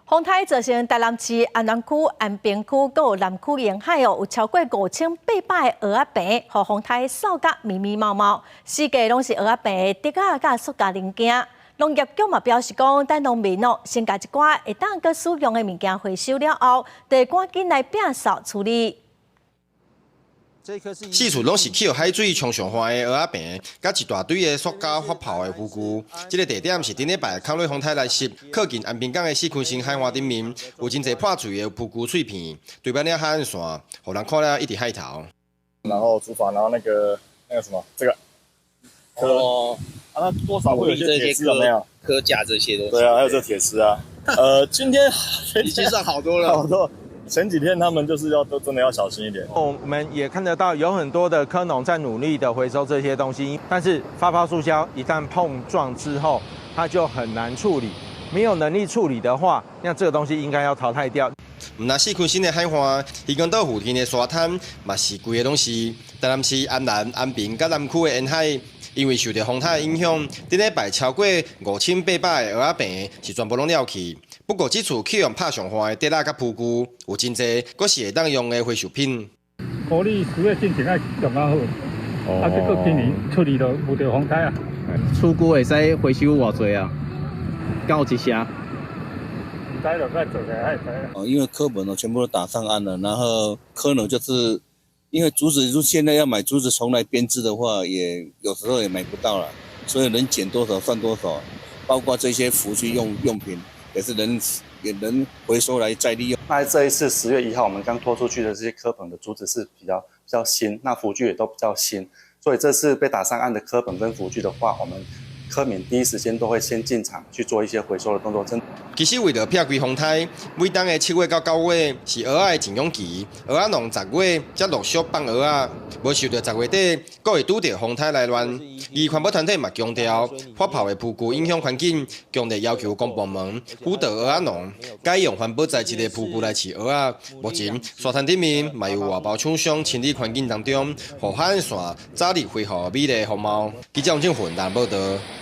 風颱造成台南市安南區、安平區閣有南區沿海哦，有超過5800个蚵仔棚，予風颱掃甲密密麻麻，四界攏是蚵仔棚的竹仔佮塑膠零件。農業局嘛表示講，等農民哦先共一寡會當閣使用的物件回收了後，就會趕緊來摒掃處理。四處攏是去予海水沖上岸的蚵仔棚，佮一大堆的塑膠發泡的浮具。這个地點是頂禮拜抗雷風颱來襲，靠近安平港的四區新海岸頂面，有真濟破碎的浮具碎片，堆滿了海岸線，予人看了一直害頭。然後竹筏，然後那個什麼，這個，哦，啊，那多少會有些鐵絲有沒有？科架這些東西。對啊，還有這鐵絲啊。今天已經算好多了。好多。前幾天他們就是要都真的要小心一點。我們也看得到有很多的蚵農在努力的回收這些東西，但是發泡塑膠一旦碰撞之後，它就很難處理。沒有能力處理的話，那這個東西應該要淘汰掉。毋但四區新的海岸，漁光島附近的沙灘嘛是規个攏是。台南市安南、安平佮南區的沿海，因為受著風颱影響，頂禮拜超過5800个蚵仔棚是全部攏了去。不過這次去予拍上岸的竹仔佮浮具，有真濟閣是會當用的回收品。玻璃事業進前愛用較好，啊，結果今年處理都無著風颱啊。厝具會使回收偌濟啊？敢有一成？毋知就愛做個愛知。哦，因為蚵棚呢全部都打上岸了，然後蚵農就是因為竹子，如現在要買竹子重來編織的話，也有時候也買不到了，所以能撿多少算多少，包括這些輔具用品也是能也能回收來再利用。那這一次10月1號，我們剛拖出去的這些蚵棚的竹子是比較新，那輔具也都比較新，所以這次被打上岸的蚵棚跟輔具的話，我們蚵民第一時間都會先進場去做一些回收的動作。真其實為著避開風颱，每冬的7月到9月是蚵仔的飼養期，蚵仔農10月才陸續放蚵仔，無想著10月底，閣會拄著風颱來亂。而環保團體嘛強調，發泡的浮具影響環境，強烈要求公部門輔導蚵仔農改用環保材質的浮具來飼蚵仔。目前沙灘頂面嘛有外包廠商清理環境當中，予海岸線早日恢復美麗風貌。記者王正雲台報導。